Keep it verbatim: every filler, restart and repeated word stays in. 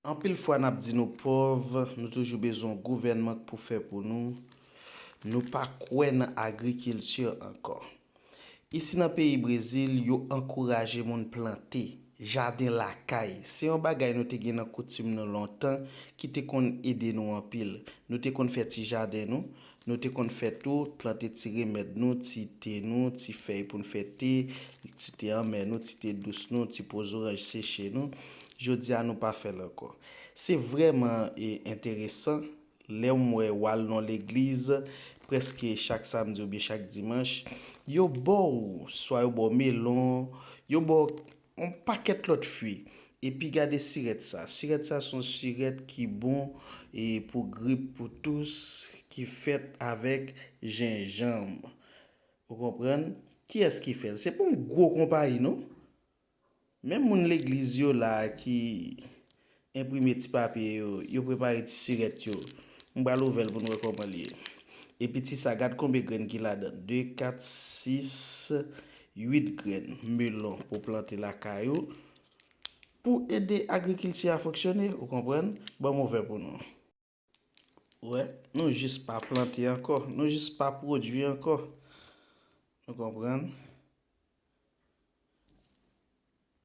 Anpil fwa n ap di nou pòv, nou toujou bezwen yon gouvènman k pou fè pou nou. Nou pa kwè nan agrikilti ankò. Isi nan peyi Brezil, yo ankouraje moun plante jaden lakay. Se yon bagay nou te gen nan koutim nou lontan ki te konn ede nou anpil. Nou te konn fè ti jaden nou, nou te konn fè tou, plante ti remèd nou, ti te nou, ti fèy pou n fè te, ti te anmè nou, ti te dous nou, ti po zoranj seche nou. Jodi a, nou pa fè l ankò. Se vrèman e, enteresan. Lè m wè w al nan legliz, prèske chak samdi oubyen chak dimanch, yo ba w, swa yo ba w melon, yo ba w yon pakèt lòt fwi. Epi gade sirèt sa. Sirèt sa se yon sirèt ki bon e, pou grip, pou tous, ki fèt avèk jenjanm. Ou konprann? Kiyès ki fè l? Se pa yon gwo konpayi, non. Menm moun legliz yo la a ki enprime ti papye yo, yo prepare ti sirèt yo. M pral ouvè l pou n wè kòman l ye. Epi ti sa, gad konbyen grenn ki ladan. De, kat, sis, uit grenn melon pou plante lakay ou. Pou ede agrikilti a fonksyone, ou konprann? Ban m ouvè pou nou. Wè, nou jis pa plante ankò, nou jis pa pwodui ankò. Nou konprann?